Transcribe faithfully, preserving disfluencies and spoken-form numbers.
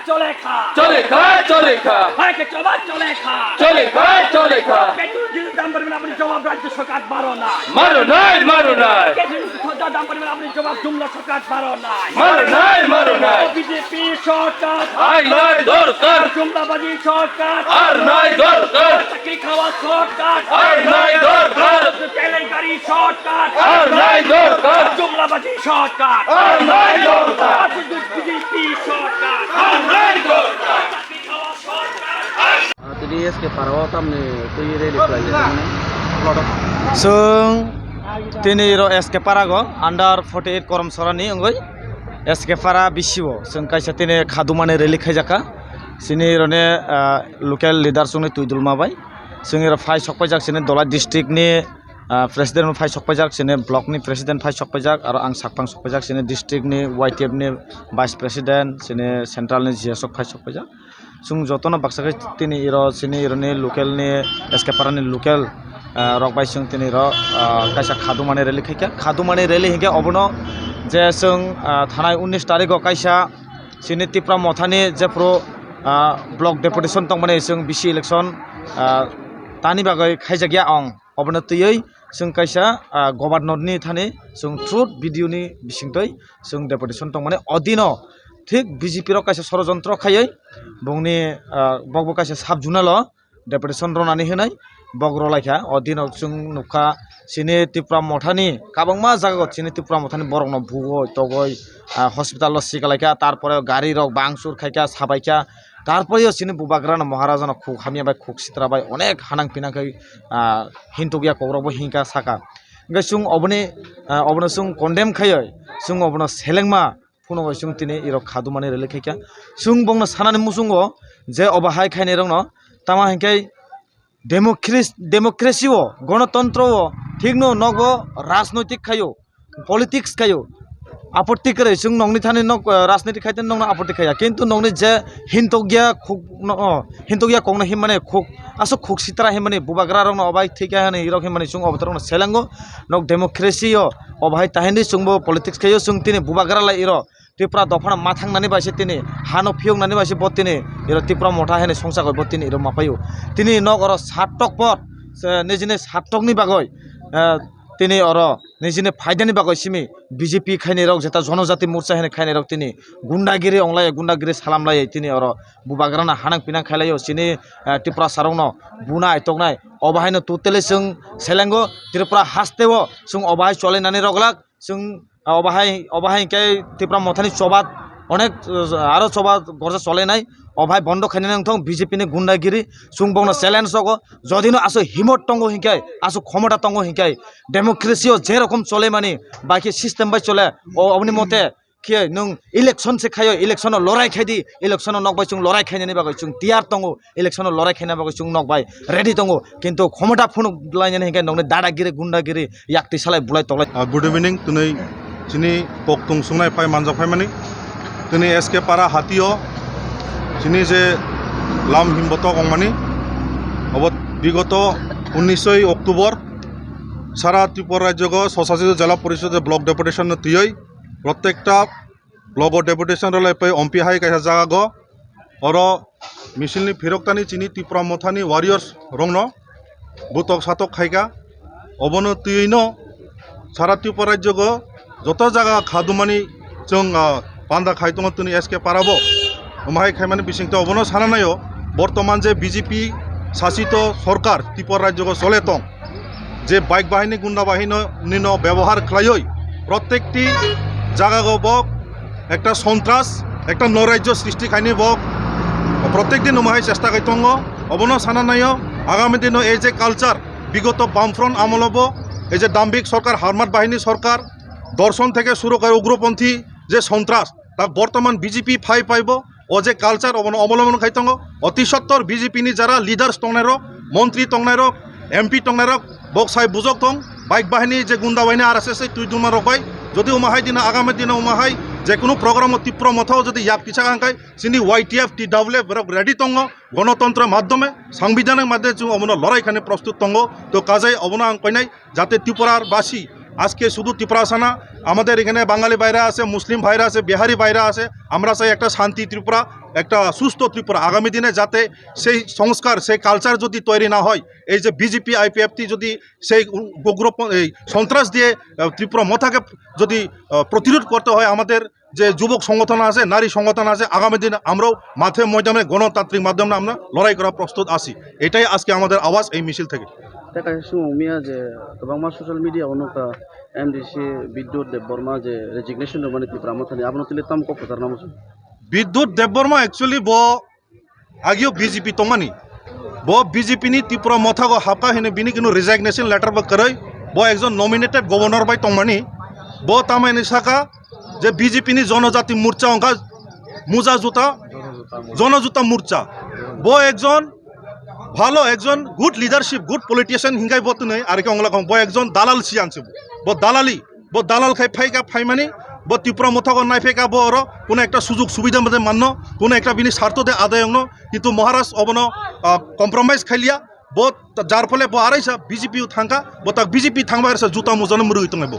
চলে খা। চলে খা, চলে খা। ভাইকে জবাব চলে খা। চলে খা, চলে খা। পেট্রোল ডিজেল দাম বাড়বে না, আপনি জবাব রাজ্য সরকার বারো নাই। মারো নাই, মারো নাই। পেট্রোল ডিজেল দাম বাড়বে না, আপনি জবাব জুমলা সরকার বারো নাই। মারো নাই, মারো নাই। বিজেপি সরকার। আর নাই দরকার। জুমলাবাজি সরকার। আর নাই দরকার। চাকরি খাওয়া সরকার। আর নাই দরকার। কেলেঙ্কারি সরকার। আর নাই দরকার। জুমলাবাজি সরকার। আর নাই দরকার। বিজেপি সরকার। আর নাই দরকার। Tini S K Para o tamni twi rally khlai. Chwng tini ro S K Para go under forty eight Korom Sorani wngwi S K Para bisio chwng kaisa tini khadumani rally khaijakha. Chini roni, ah, local leader chwngni Twidulma bai. Chwng iro phai sokpaijak chini Dholai district ni, ah, president phai sokpaijak, chini block ni president phai sokpaijak, aro ang sakphang sokpaijak chini district ni Y T F ni vice president, chini central ni G S rok phai sokpaijak. Chwng jotono baksa khe tini iro chini ironi local ni S K Para ni local, ah, rok bai chwng tini iro, ah, kaisa khadumani rally khaikha. Khadumani rally hinkhe obono je chwng, ah, thanai unnish tarikh o kaisa chini Tipra Mothani jephru, ah, block deputation tongmani chwng bisi election, ah, tani bagwi khaijakya ong. Obono twiwi chwng kaisa, ah, governor ni thani chwng through video ni bisingtwi chwng deputation tongmani. Odino thik B J P rok kaisa sorojontro khaiwi bongni, ah, bokbo kaisa sub zonal o deputation ronani hinwi bok rolaikha. Odino chwng nukha chini Tipra Mothani kwbangma jagao chini Tipra Mothani borokno bugoi togoi, ah, hospital o sikalaikha, tarpore gari rok bangchur khaikha, sabaikha. Tarpore o chini bubagrano Maharajano khuk hamya bai khuk sitra bai onek hanang pinang khai, ah, hintukya kokrokbo hinkha saka. Hingke chwng oboni, ah, obono chwng condemn khaioi, chwng obono selengma phunugoi chwng tini irok khadumani rally khaikha. Chwng bongno sanani muchungo je obo hai khainairokno tamo hinkhe democracy, democracy o, gonotontro o thikno nogo rajnoitik khaio. Politics khaio, apotti kwrwi chwng nokni thani nok, eh, rajniti khaitani nokno apotti khaiya, kintu nokni je hintokya khuk no, oh, hintokya kokno hinmani khuk, aswk khuk sitra hinmani bubagra rokno obai thwikha hinwi rok hinmani chwng obotorokno selengo. Nok democracy o obo hai tahini chwngbo politics khaio, chwng tini bubagra lai iro Tripura dophano ma thangnani bai se tini hano phiyoknani bai se bo tini iro Tripura motha hinwi songchakoi bo tini iro ma phaio. Tini nok oro satok por, eh, nijini satokni bagoi, eh, tini oro nijini phaidani bagoi simi B J P khainai rok, jeta Jonojati Morcha hinwi khainai rok tini gundagiri onglai, gundagiri salamlai tini oro bubagrana hanang pinang khailaio chini, eh, Tiprasa rokno bunai toknai. Obo haino totally chwng selengo Tripura hasteo chwng obo hai cholainani rwglak chwng, ah, obo hai, obo hai khe Tipra mothani choba onek, ah, aro choba gorja cholainai. Obo hai bondo khainani wngthong B J P ni gundagiri. Chwng bongno challenge rogo. Jodi no aswk himot tongo hinkhe, aswk khomota tongo hinkhe, democracy o je rokom chole mani, bai khe system bai chole, o, oboni mote khe nwng election se khaio, election o lorai khai di, election o nok bai chwng lorai khainani bagwi chwng tiyar tongo, election o lorai khaina bagwi chwng nok bai ready tongo, kintu khomota phunuk lainani hinkhe nokni dadagiri, gundagiri, yak twi salai bulai toklai. Ah, good evening, twnwi chini kokthung sungnai phai manjak phaimani. Tini S K Para hatio chini je lam himbotok ongmani, obo bigoto unnisoi October sara Tripura rajyogo Swshasit Jela Porishod block deputation no twiwi protekta block o deputation rwlai pai ompi hai kaisa jaga go. Oro misil ni phiroktani chini Tipra mothani warriors rokno butok satok khaika. Obono twiwi no sara Tripura rajyogo joto jaga khadumani chwng, ah, panda khai tongo tini S K Para bo. Omo hai khaimani bisingtwi obono sana naio, bortoman je B J P sasito sorkar Tripura rajyogo chole tong, je bike bahini gunda bahino nino bebohar khlaioi protekti jaga go bo ekta sontras, ekta noraijyo srishti khaini bo protek din omo hai chesta khai tongo. Obono sana naio, agami dino ei je culture, bigoto Bamfront amolo bo ei je Dambik sorkar, Harmat bahini sorkar, dorshon theke suru kore ugroponthi je sontras, ta bortoman B J P phai phai bo o je culture obono obolombon khai tongo. Oti sottor B J P ni jara leaders tongnai rok, montri tongnai rok, M P tongnai rok, bok sai bujok tong, bike bahini je gunda bahini R S S twi duma rok bai, jodi omo hai dina agami dina omo hai je kunu program o Tipra motha o jodi yak kisa hangkai, chini Y T F, T W F borok ready tongo, gonotontro madhyome, sangbidhanik madhyome chwng omono lorai khani prostut tongo. To kajai obono ang koinai, jate Tripura basi আজকে শুধু ত্রিপুরা আসে না, আমাদের এখানে বাঙালি ভাইরা আছে, মুসলিম ভাইরা আছে, বিহারি ভাইরা আছে। আমরা চাই একটা শান্তি ত্রিপুরা, একটা সুস্থ ত্রিপুরা। আগামী দিনে যাতে সেই সংস্কার, সেই কালচার যদি তৈরি না হয়, এই যে বিজেপি আইপিএফটি যদি সেই উগ্র প-, এই সন্ত্রাস দিয়ে, আহ, ত্রিপুরা মথাকে যদি, আহ, প্রতিরোধ করতে হয়, আমাদের যে যুবক সংগঠন আছে, নারী সংগঠন আছে, আগামী দিন আমরাও মাঠে ময়দানে গণতান্ত্রিক মাধ্যমে আমরা লড়াই করা প্রস্তুত আছি। এটাই আজকে আমাদের আওয়াজ এই মিছিল থেকে। Tei kaisa swngmung mia je kwbangma social media o nukha, M D C Bidyut Debbarma je resignation rwmani Tipra Mothani, abono twi le tamo kok kwchar namo se? Bidyut Debbarma actually bo agio B J P tongmani, bo B J P ni Tipra Mothago hapkha hwnwi bini kunu resignation letter bo kwrwi, bo ekjon nominated governor bai tongmani, bo tamo hwnwi sakha je B J P ni Jonojati Morcha wngkha Muja Juta, Jonojuta Morcha, bo ekjon bhalo, ekjon good leadership, good politician hinkai bo twnwi, ar khe ongla kong bo ekjon dalal siyan se, bo dalali, bo dalal khai phaika phaimani, bo Tipra Mothago naipheka bo oro, kuno ekta sujug subida mate manno, kuno ekta bini sartho de adai ongno, kintu Maharaj obono, ah, compromise khailiya, bo ta-, jar phole bo araisa B J P thangkha, bo tak B J P thangba araisa juta mujano murwi tongnai bo.